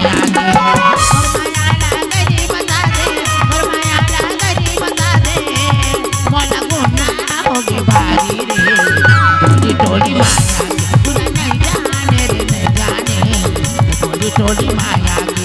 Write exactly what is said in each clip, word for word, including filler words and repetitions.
मोर माया ला गरीब बता दे, मोर माया ला गरीब बता दे, मोला गुना होगे भारी रे। टोली टोली माया के, तू नहीं जाने रे, नहीं जाने। टोली टोली माया के।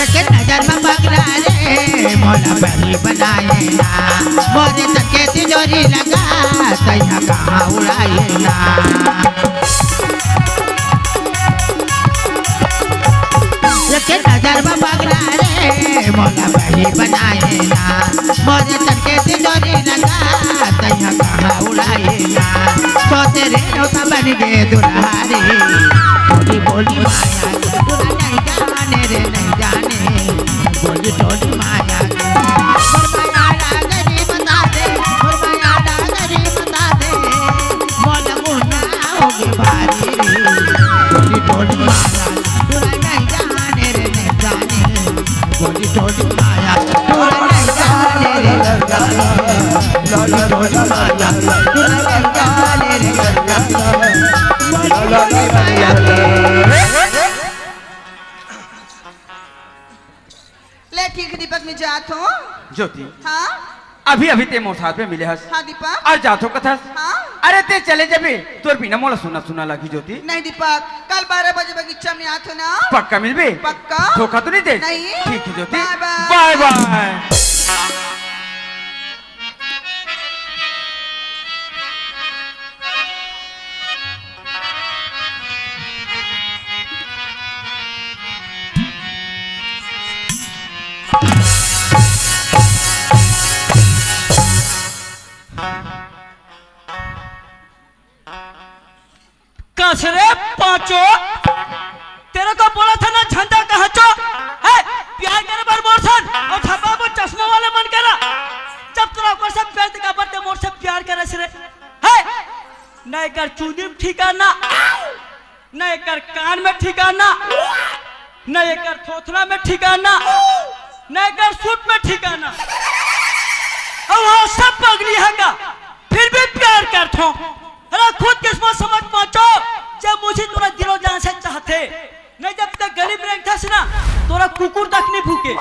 सके नजर में पगला रे, मोला बही बनाए ना। मोरे सके तिजोरी लगा, तैया कहाँ उड़ाए ना। सके नजर में पगला रे, मोला बही बनाए ना। मोरे सके तिजोरी लगा, तैया कहाँ उड़ाए ना। सोते रे नौता बन गे दुल्हारी। बोली बोली माया, तू नहीं जाने रे, नहीं जाने। बोली बोली माया, मोर माया ला गरीब बता दे, मोर माया ला गरीब बता दे। मोला गुना होगे भारी रे। बोली बोली माया, तू नहीं जाने रे, नहीं जाने। बोली बोली माया, तू नहीं जाने रे, नहीं जाने। बोली बोली माया, तू नहीं जाने रे, नहीं जाने। ले ठीक दीपक, मैं जात हूँ। ज्योति, हाँ? अभी अभी ते मोर साथ में मिले हस। हाँ दीपक। अउ जात हो कथस। हाँ? अरे ते चले जबे, तोर बिना मोला सुना सुना लगी ज्योति। नहीं दीपक, कल बारह बजे बगीचा में आत हो ना। पक्का मिलबे? पक्का। धोखा तो नहीं दे? नहीं। ठीक है ज्योति। बाय बाय। बाय बाय। कस रे पांचो, तेरे को बोला था ना झंडा कहाँ चो? है, प्यार करे बर मोर सन, अउ झपा वो चश्मा वाले मन करा। जब तोला ओकर से प्यार दिखा बर ते मोर से प्यार करे रे। है, न एकर चुंदी में ठिकाना, न एकर कान में ठिकाना, न एकर थोथना में ठिकाना, न एकर सूट में ठिकाना। अउ वो सब पगली हे का, फिर भी प्यार करथो। अरे खुद किस्मत समझ पांचो, जब मुझे तोला दिलो जान से चाहथे, नहीं जब तक गली में रेंगथस ना, तोला कुकुर तक नहीं भूके।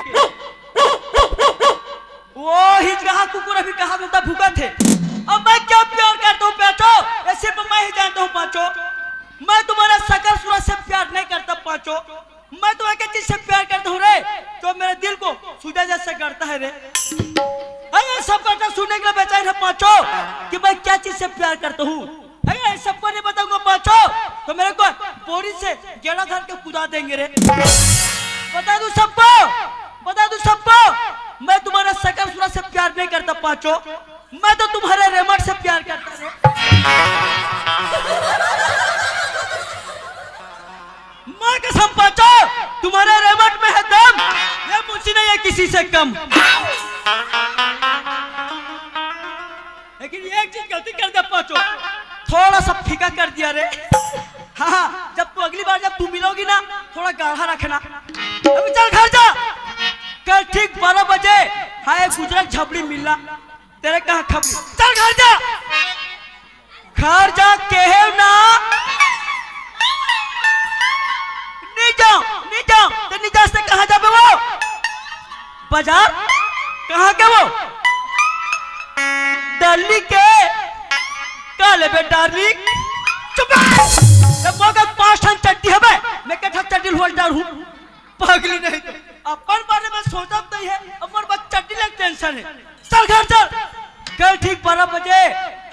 वो ही जहाँ कुकुर अभी कहा तो तब भूकत हे। अब मैं क्या प्यार करता हूँ पांचो, ये सिर्फ मैं ही जानता हूँ पांचो। मैं तुम्हारा शकल सूरत से प्यार नहीं करता पांचो। मैं तो एक ही चीज से प्यार करता हूँ रे, जो मेरे दिल को सूजा जैसा गढ़ता है रे। अरे सब बातें सुनने के लिए बेचैन है पांचो कि मैं क्या चीज से प्यार करता हूँ। अरे सबको नहीं बताऊंगा पांचो, तो मेरे को बोरी से गेड़ा धर के कुदा देंगे रे। बता दूं सबको, बता दूं सबको, मैं तुम्हारा शकल सूरत से प्यार नहीं करता पांचो। मैं तो तुम्हारे रेमट से प्यार करता रे। माँ कसम पांचो, तुम्हारे रेमट में है दम, ये मुंशी नहीं है किसी से कम। लेकिन एक चीज गलती कर दिया पांचो, थोड़ा सा फीका कर दिया रे। हाँ, हाँ, जब तू अगली बार जब तू मिलोगी ना, थोड़ा गाढ़ा रखना। अभी चल घर जा, कल ठीक बारह बजे, हाँ, एक गुजरात झबड़ी मिलना। तेरे कहाँ खपरी? चल घर जा। घर जा केहेव ना। नहीं जाओ, नहीं जाओ। तो नहीं जा से कहाँ जाबे वो? बाजार? कहाँ के वो? डरली के? का लेबे डार्लिंग? चुप रह। ये बगल पांच ठन चड्डी हबे, मैं के ठन चड्डी लोल डार हूँ। पगली नहीं तो अपन बारे में सोचत नहीं है, अमर बस चड्डी लग टेंशन है। चल घर चल। कल ठीक बारह बजे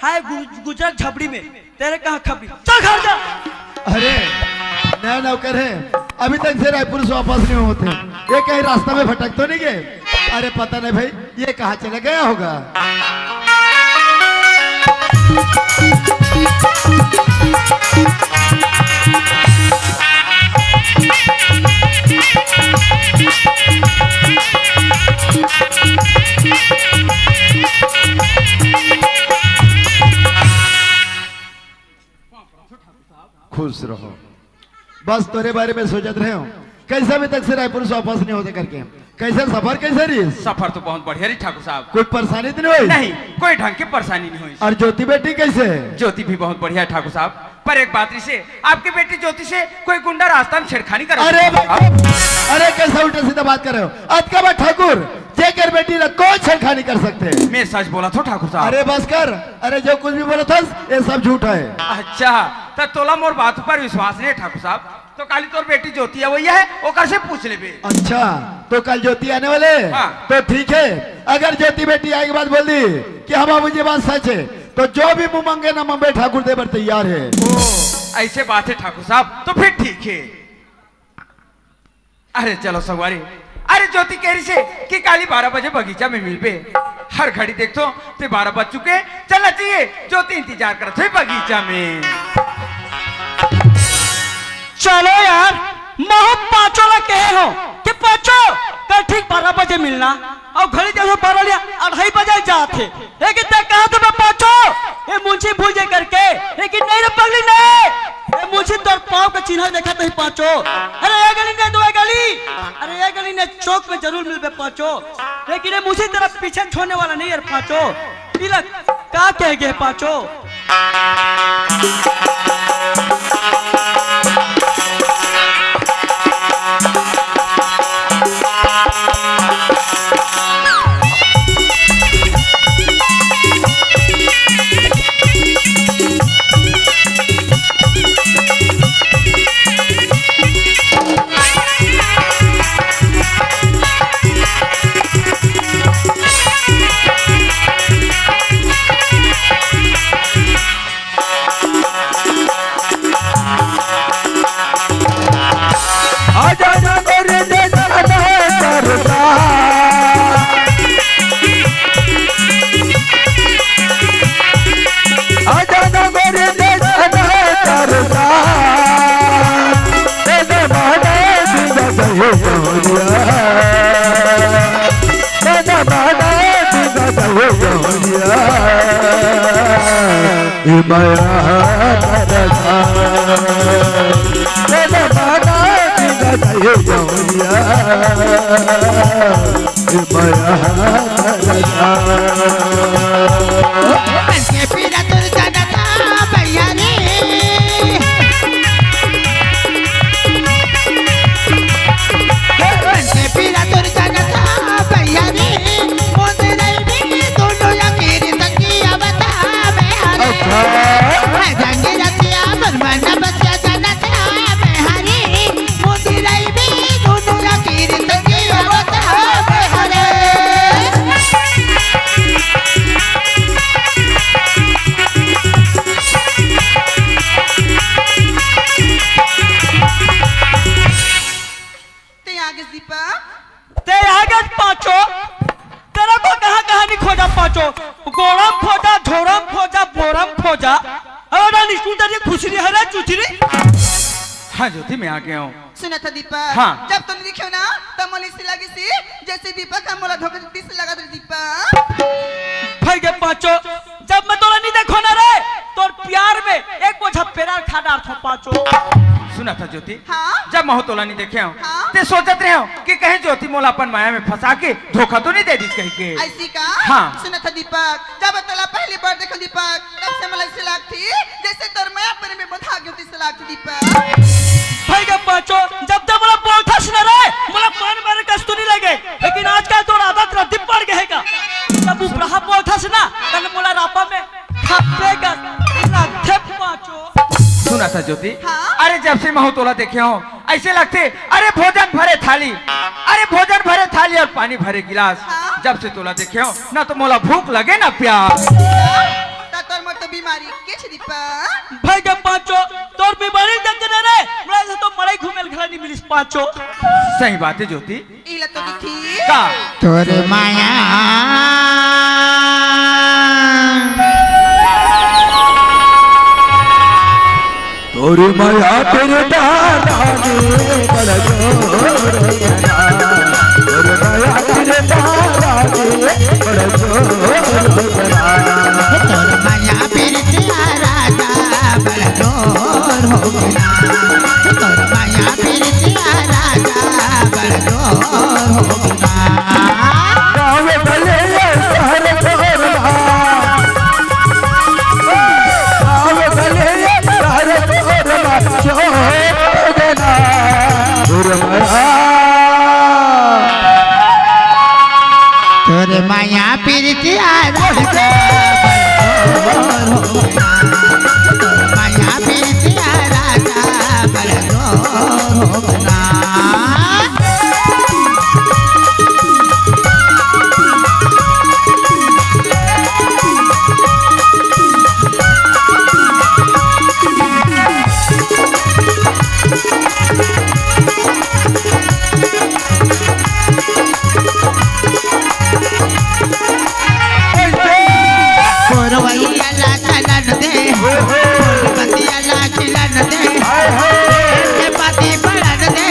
है गु-, गुजरात झबड़ी में, तेरे कहाँ खबरी? चल घर चल। अरे, नया नौकर है, अभी तक से रायपुर से वापस नहीं होते, ये कहीं रास्ता में भटक तो नहीं गए? अरे पता नहीं भाई, ये कहाँ चले गया होगा? बस तोरे बारे में सोचत रहे हूँ, कैसे अभी तक से रायपुर से वापस नहीं होते करके। कैसे सफर, कैसे रही? सफर तो बहुत बढ़िया रही ठाकुर साहब। कोई परेशानी तो नहीं हुई? नहीं, कोई ढंग की परेशानी नहीं हुई। और ज्योति बेटी कैसे है? ज्योति भी बहुत बढ़िया है ठाकुर साहब, पर एक बात रही से, आपकी बेटी ज्योति से कोई गुंडा रास्ता में छेड़खानी कर अरे, अरे, कैसा उल्टा सीधा बात कर रहे हो? अतका बा ठाकुर, जेकर बेटी ला कोई छेड़खानी कर सकते हैं। मैं सच बोला था ठाकुर साहब। अरे बस कर, अरे जो कुछ भी बोला था, ये सब झूठ है। अच्छा, तो तोला मोर बात पर विश्वास नहीं है ठाकुर साहब, तो काली तोर बेटी ज्योति है, वही है, ओकर से पूछ लेबे। अच्छा, तो कल ज्योति आने वाले? हाँ। तो ठीक है, अगर ज्योति बेटी आए के बाद बोल दी कि हाँ बाबूजी, बात सच है, तो जो भी मुँह मांगे ना मांगे, ठाकुर दे बर तैयार है। ओ, ऐसे बात है ठाकुर साहब, तो फिर ठीक है। अरे चलो संगवारी, अरे ज्योति कह रही से कि काली बारह बजे बगीचा में मिलबे। हर घड़ी देखथो ते बारह बज चुके, चलना चाहिए, ज्योति इंतजार करत है बगीचा में। चलो यार, महू पाँचों ला कहे हो कि पाँचों कल ठीक बारह बजे मिलना, अउ घड़ी देखो बारह लिया अढ़ाई बजे जात हे। ए कि ते कहा तो मैं पाँचो, ए मुंशी भूल जाए करके, ए कि नहीं रे पगली नहीं, ए मुंशी तोर पाँव का चिन्ह देखा नहीं पाँचो। अरे ए गली ने दो ए गली, अरे ए गली ने चौक में जरूर मिलबे पाँचो, लेकिन ए मुंशी तेरा पीछे छोड़ने वाला नहीं यार पाँचो। तिलक का कह गए पाँचो। ते आगे दीपक। ते आगे पाँचो। तेरा को कहाँ कहाँ नहीं खोजा पाँचो। गोड़म खोजा, झोरम खोजा, बोरम खोजा। अरे रानी सुंदर ये खुसरी है रे चुचरी। हाँ ज्योति, मैं आ गया हूँ। सुना था दीपक। हाँ। जब तुम दिखे हो ना, तब मोला इसे लगी सी, जैसे दीपक हम मोला धोखा दिस लगा था दीपक। भाई के पाँचो, जब मैं तोला नहीं देखो ना रे, तोर प्यार में एक बोझा पेरार खा डार था पाँचो। सुना था ज्योति, हाँ? जब महू तोला नहीं देखे हूँ, हाँ? ते सोचत रहे हूँ कि कहीं ज्योति मोला अपन माया में फंसा के धोखा तो नहीं दे दीस कहीं के। ऐसी का? हाँ। सुना था दीपक, जब तोला पहली बार देखो दीपक, तब से मला ऐसे लागथे, जैसे तोर माया पर में बंधा गयो तैसे लागथे दीपक। भाई के पाँचो, जब तक मला बोलथस ना रे, मला पान मारे कस तो नहीं लगे, लेकिन आजकल तोर आदत रद्दी पड़ गए का। जब उपराहा बोलथस ना, तब मला रापा में खप्पे का रद्दे पाँचो। सुना था ज्योति, हाँ? अरे जब से महू तोला देखे हूँ, ऐसे लगथे, अरे भोजन भरे थाली, अरे भोजन भरे थाली और पानी भरे गिलास। हाँ? जब से तोला देखे हूँ, ना तो मोला भूख लगे ना प्यास। त तोर मोर तो बीमारी के छे दीपक? भाई के पाँचो, तोर बीमारी देख के ना रे, मोला तो मड़ई घूमे ल घला नहीं मिलिस पाँचो। सही बात है ज्योति। इला तो दिखी। का? तोर माया। तोर माया तेरे दादा ने बड़ा जोर करा। तोर माया तेरे दादा ने बड़ा जोर करा। तोर माया तेरे दादा बड़ा जोर हो गया। तोर माया तोर माया पीरितिया राजा बड़ जोर हो गया। तोर माया पीरितिया राजा बड़ जोर हो गया। कोरवैया ला चलन दे, फूलपतिया ला खिलन दे, के पाती पड़न दे,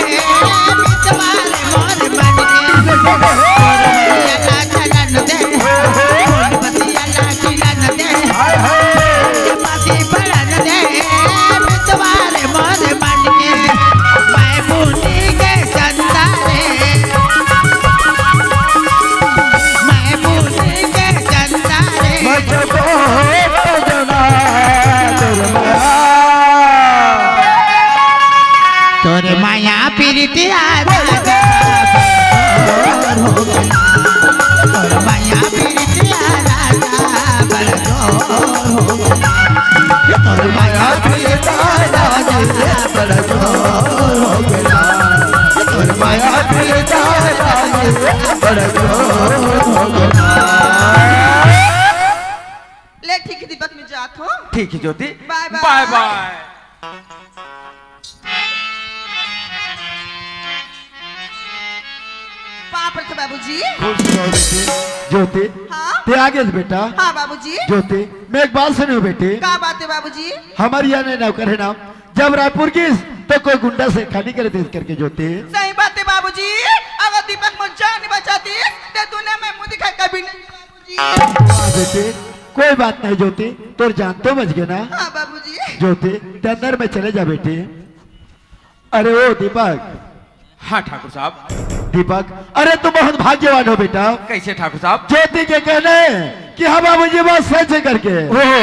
मितवार मोर मन के। कोरवैया ला चलन दे, फूलपतिया ला खिलन दे, के पाती पड़न दे, मितवार मोर मन के। मैं बूटी के चंदा रे, मैं बूटी के चंदा रे। मैं तो बहुत जना तोर माया। तोर माया पीरितिया राजा बड़ जोर हो गया। तोर माया पीरितिया राजा बड़ जोर हो गया। तोर माया पीरितिया राजा बड़ जोर हो गया। तोर माया पीरितिया राजा बड़ जोर हो गया। ले ठीक है दीपक, मैं जात हूँ। ठीक है ज्योति। बाय बाय। बाय बाय। पाँव परत हँव बाबूजी। खुश रहो बेटी। ज्योति, हाँ? ते आ गेस बेटा। हाँ बाबूजी। ज्योति, मैं एक बात सुनियो बेटी। का बात है बाबूजी? हमर यहाँ नौकर है ना, जब रायपुर गिस तो कोई गुंडा से खानी करे देस करके ज्योति। सही बात है बाबूजी। अगर दीपक मोर जान नहीं बचातिस ते दुनिया में मुँह दिखाय कभी नहीं बाबूजी। हाँ बेटी, कोई बात नहीं ज्योति, तोर जान तो बच गे ना। हाँ बाबूजी। ज्योति, ते अंदर में चले जा बेटी। अरे ओ दीपक। हाँ ठाकुर साहब। दीपक, अरे तुम बहुत भाग्यवान हो बेटा। कैसे ठाकुर साहब? ज्योति के कहने कि हाँ बाबूजी बात सच है करके। ओहो,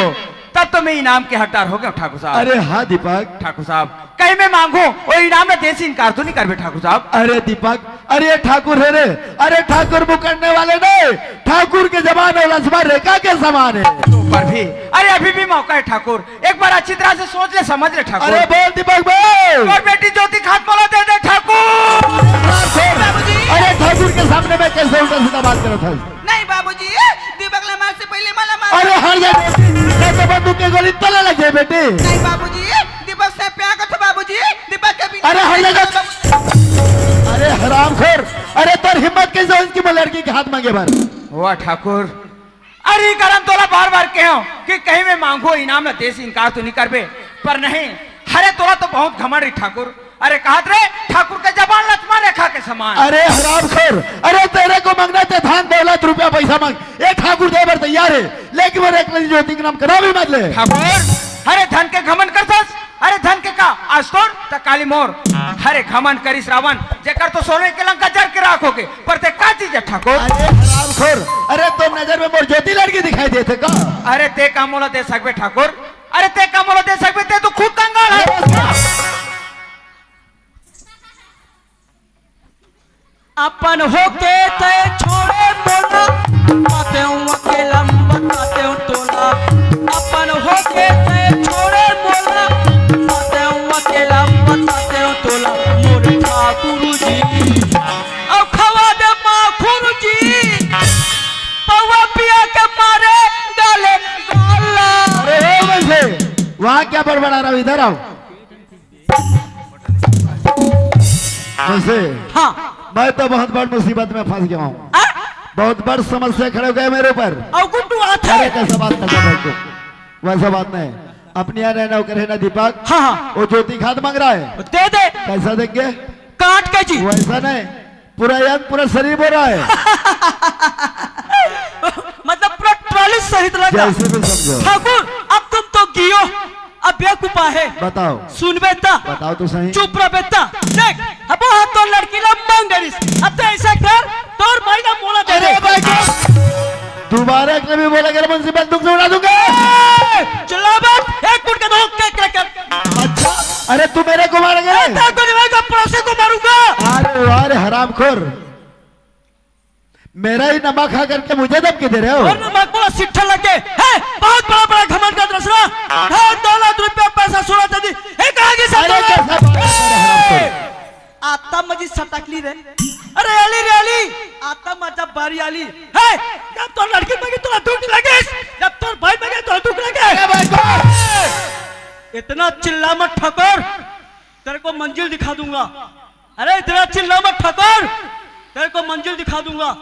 तब तो मैं इनाम के हकदार हो गया ठाकुर साहब। अरे हाँ दीपक। ठाकुर साहब, कहीं मैं मांगू, वो इनाम ला देस इनकार तो नहीं करबे ठाकुर साहब? अरे दीपक, अरे ये ठाकुर है रे, अरे ठाकुर मुकरने वाले नहीं, ठाकुर के जबान और लक्ष्मण रेखा के समान है। तो पर भी, अरे अभी भी मौका है ठाकुर, एक बार अच्छी तरह से सोच ले, समझ ले ठाकुर। अरे बोल दीपक बोल। और बेटी ज्योति खात मोला दे दे ठाकुर। अरे ठाकुर के सामने मैं कैसे उल्टा सीधा बात करत हस? नहीं बाबूजी, दीपक ला मार से पहले मला मार। अरे हट जा, नहीं तो बंदूक के गोली तले लग जाए बेटी। नहीं बाबूजी, दीपक से प्यार करथों बाबूजी, दीपक के बिना अरे हट जा। अरे हरामखोर, अरे तोर हिम्मत कैसे हो इसकी मैं लड़की के हाथ मांगे बर? वाह ठाकुर, अरे करम तोला बार बार कहेंव कि कहीं मैं मांगू इनाम ला देस इनकार तो नहीं करबे, पर नहीं, अरे तोला तो बहुत घमंड रही ठाकुर। अरे कहत रे ठाकुर के जबान लक्ष्मण रेखा के समान। अरे हरामखोर, अरे तेरे को मांगना ते धन दौलत रुपया पैसा मांग, ये ठाकुर दे बर तैयार है, लेकिन वो एक नदी ज्योति के नाम कदा भी मत ले। ठाकुर, अरे धन के घमंड करथस, अरे धन के का, आज तोर त काली मोर। अरे घमंड करिस रावण, जेकर तो सोने के लंका जर के राख होगे, पर ते का चीज है ठाकुर? अरे हरामखोर, अरे तोर नजर में मोर ज्योति लड़की दिखाई देथे का? अरे ते का मोला दे सकबे ठाकुर? अरे ते का मोला दे सकबे? ते तो खुद कंगाल है। अरे बस। अपन होके तैं छोड़े मोला, बतातेंव अकेला म बतातेंव तोला। अपन होके तैं छोड़े मोला, बतातेंव अकेला म बतातेंव तोला। मोर ठाकुर जी, अउ खवा दे माखुर जी, पौवा पिया के मारे गाले गाला। अरे ओ बंसी, वहाँ क्या बड़बड़ा रहा हो, इधर आओ। बंसी, हाँ। मैं तो बहुत बड़ मुसीबत में फंस गया हूँ। आ? बहुत बड़ समस्या खड़े हो गए मेरे ऊपर। अउ गुड्डू आथे। अरे कैसा बात करता है तू? वैसा बात नहीं। अपनी यहाँ रहना होकर है ना दीपक? हाँ, हाँ। वो ज्योति खाद मांग रहा है। दे दे। कैसा देंगे? काट के जी। वैसा नहीं, पूरा याद, पूरा शरीर हो रहा है। मतलब पूरा ट्रॉली सहित लगा। जैसे भी समझो। ठाकुर, अब तुम तो गियो, अब एक उपाय है। बताओ। सुनबे ता? बताओ तो सही। चुप रहबे ता? देख, अब वो तो लड़की ला मांग डरिस। अब तो ऐसा कर, तोर माई ला मोला दे दे। अरे भाई, दोबारा एक भी बोला अगर मुंशी बंदूक से उड़ा दूंगा। ए, चिल्ला मत, एक फुट का दो, के, के, के। अच्छा, अरे तू मेरे को मारेगा? ए, तेरे को नहीं मारूंगा, पड़ोसी को मारूंगा। अरे वाह रे हरामखोर, मेरा ही नमक खा करके मुझे धमकी दे रहे हो? और नमक वाला सिट्ठा लग गए। है, बहुत बड़ा बड़ा घमंड का दृश्य। धन दौलत, रुपया, पैसा, सोना, चांदी, ये कहाँ की सब अरे दौलत? कैसा बात है, हरामखोर? आता मजी सटकली रे। अरे आली रे आली, आता मजा बारी आली। है, जब तोर लड़की मगे तोला दुख लगे, जब तोर भाई मगे तोला दुख लगे। अरे भाई, कौन? इतना चिल्ला मत ठकोर, तेरे को मंजिल दिखा दूंगा। अरे इतना चिल्ला मत ठकोर, तेरे को मंजिल दिखा दूंगा।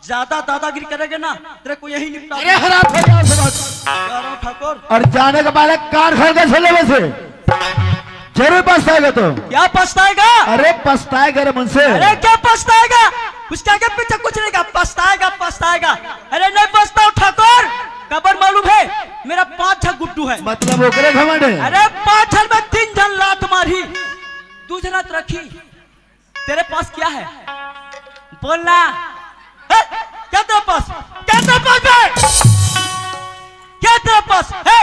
ज्यादा दादागिरी करेगा ना, तेरे को यही निपटा अरे दूंगा। हराम हो गया, समझ। जा रहा हूँ ठकोर। और जाने के बाद कान खोल के सुन ले वैसे। जरूर पछताएगा तो। क्या पछताएगा? अरे पछताएगा रे मुंशी। अरे क्या पछताएगा? उसके आगे पीछे कुछ नहीं कहा, पछताएगा, पछताएगा। अरे नहीं पछताओ ठाकुर, काबर मालूम है? मेरा पांच छह गुड्डू है। मतलब ओकरे घमंड है। अरे पांच झन में तीन झन लात मारी, दू झन रखी। तेरे पास क्या है? बोलना। है? क्या तेरे पास? क्या तेरे पास है? क्या तेरे पास है?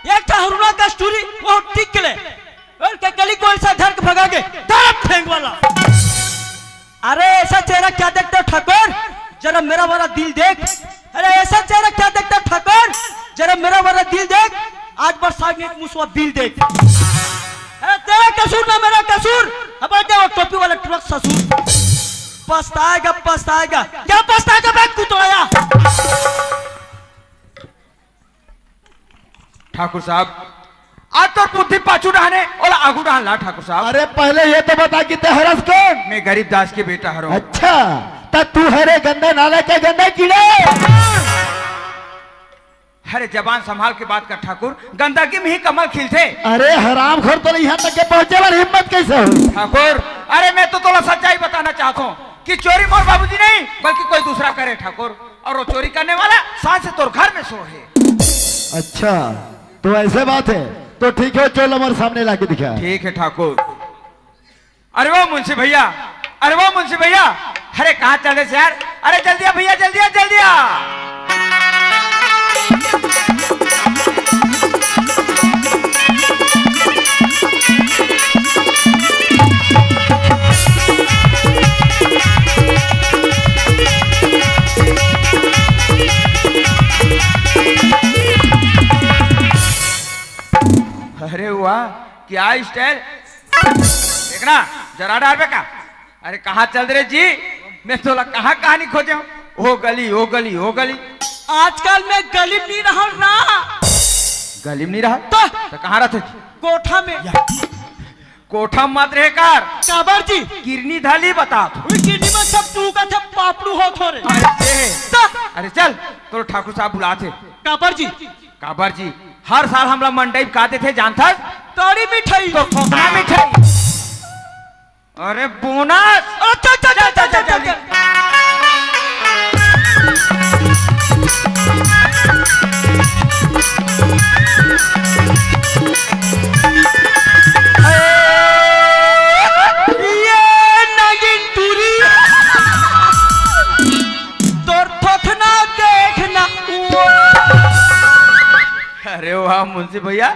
एक ठा हरुणा का स्टोरी, वो टिक के ले। और के गली कोई सा घर के भगा के, तरफ फेंक वाला। अरे ऐसा चेहरा क्या देखते हो ठाकुर? जरा मेरा वाला दिल देख। अरे ऐसा चेहरा क्या देखते हो ठाकुर? जरा मेरा वाला दिल देख। आज बरसात में एक मुसवा बिल देख। अरे तेरा कसूर ना मेरा कसूर। अब आ जाओ टोपी वाला ट्रक ससुर। पछताएगा, पछताएगा। क्या पछताएगा बे कुतवाया? ठाकुर साहब, आज तोर बुद्धि पाछू डहाने, ओला आगू डहान ला, ठाकुर साहब। अरे, पहले ये तो बता कि ते हरस कौन? मैं गरीब दास के बेटा हरों। अच्छा, त तू हरे गंदा नाला के गंदा कीड़ा। अरे, जबान संभाल के बात कर ठाकुर, गंदगी में ही कमल खिलथे। अरे हरामखोर, तोला यहाँ तक के पहुँचे वाली हिम्मत कैसे हुई? ठाकुर, अरे मैं तो तोला सच्चाई बताना चाहत हूँ कि चोरी मोर बाबूजी नहीं, बल्कि कोई दूसरा करे ठाकुर। और वो चोरी करने वाला सांझ से तोर घर में सो है। अच्छा, तो ऐसे बात है, तो ठीक है, चल हमारे सामने लाके दिखा। ठीक है ठाकुर। अरे वो मुंशी भैया, अरे वो मुंशी भैया, अरे कहाँ चल रहे यार? अरे जल्दी आ भैया, जल्दी आ, जल्दी आ। अरे वाह, क्या स्टाइल। देखना, जरा डाल बे का। अरे कहाँ चल रहे जी? मैं तोला कहाँ कहाँ नहीं खोजे हूँ। ओ गली, ओ गली, ओ गली। आजकल मैं गली में नहीं रहूँ ना। गली में नहीं रहा? तो? तो कहाँ रहते जी? कोठा में। या। कोठा मत रहे कर। काबर जी? किरनी धाली बता तू। उई किरनी में सब तू का थे पापड़ू हो थोरे। अरे, तो? अरे चल, तोर ठाकुर साहब बुलाते। काबर जी? काबर जी, हर साल हमला मंडई का देथे जानथस? कड़ी मिठाई। तो खोखला मिठाई। अरे बोनस। अच्छा, अच्छा, अच्छा, अच्छा, अच्छा, अच्छा। ये नागिन टूरी। तोर थोथना देखना। अरे वाह मुंशी भैया,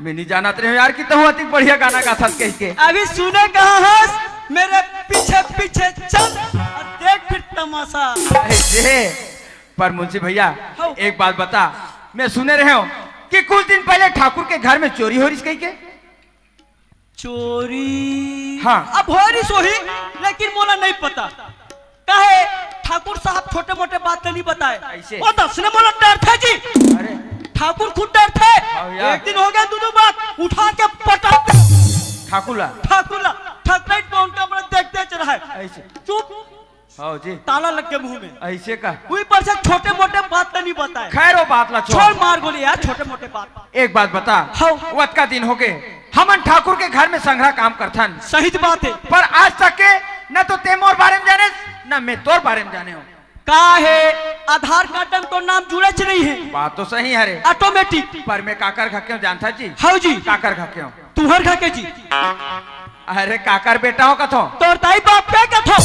मैं नहीं जानत रहे यार कि तहु अतिक बढ़िया गाना गाथस कह के। अभी सुने कहाँ हस, मेरे पीछे पीछे चल और देख फिर तमाशा। ऐसे, पर मुंशी भैया, हाँ। एक बात बता, मैं सुने रहे हूँ कि कुछ दिन पहले ठाकुर के घर में चोरी हो रही कह के। चोरी? हाँ। अब हो रही सोही, लेकिन मोला नहीं पता। काहे ठाकुर साहब छोटे मोटे बात नहीं बताए। ऐसे? वो दस ने मोला डर था जी। अरे। ठाकुर खुद डर थे। हाँ यार। एक दिन हो गया दो दो बात उठा के पटक। ठाकुर ला? ठाकुर ला। ठकराइट में उनका बड़ा देख देख रहा है। ऐसे? चुप। हाँ जी। ताला लग गया मुंह में। ऐसे का? कोई पर से छोटे मोटे बात नहीं बताए। खैर वो बात ला छोड़। छोड़ मार गोली यार छोटे मोटे बात। एक बात बता। हाँ। वो अतका दिन हो गए। हमन ठाकुर के घर में संघरा काम करथन। सही बात है। पर आज तक के न तो ते मोर बारे में जाने, न मैं तोर बारे में जाने हूँ। का है, आधार कार्ड में तो नाम जुड़े च नहीं है। बात तो सही है रे। ऑटोमेटिक। पर मैं काकर घर के हूँ जानता जी? हाँ जी। काकर घर के हूँ? तुहर घर के जी। अरे काकर बेटा हो कथो। तोर दाई बाप के कथो।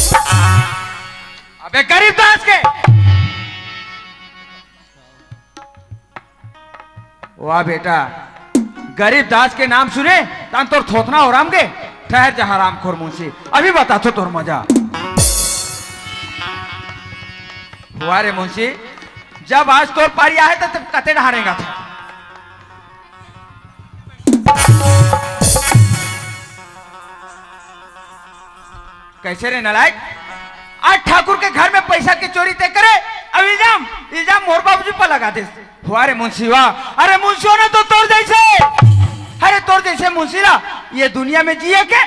अबे गरीब दास के। वाह बेटा, गरीब दास के नाम सुने, तान तोर थोथना हो राम के। ठहर जा हरामखोर मुंशी, अभी बताथो तोर मजा। हुआ रे मुंशी, जब आज तोर पारी आहे त तब कते डहारेगा था? कैसे रे नालायक? आज ठाकुर के घर में पैसा के चोरी ते करे, अब इल्जाम, इल्जाम मोर बाबूजी पर लगा दे। हुआ रे मुंशी हुआ। अरे मुंशियों ने तो तोर जैसे, अरे तोर जैसे मुंशी ला ये दुनिया में जिए के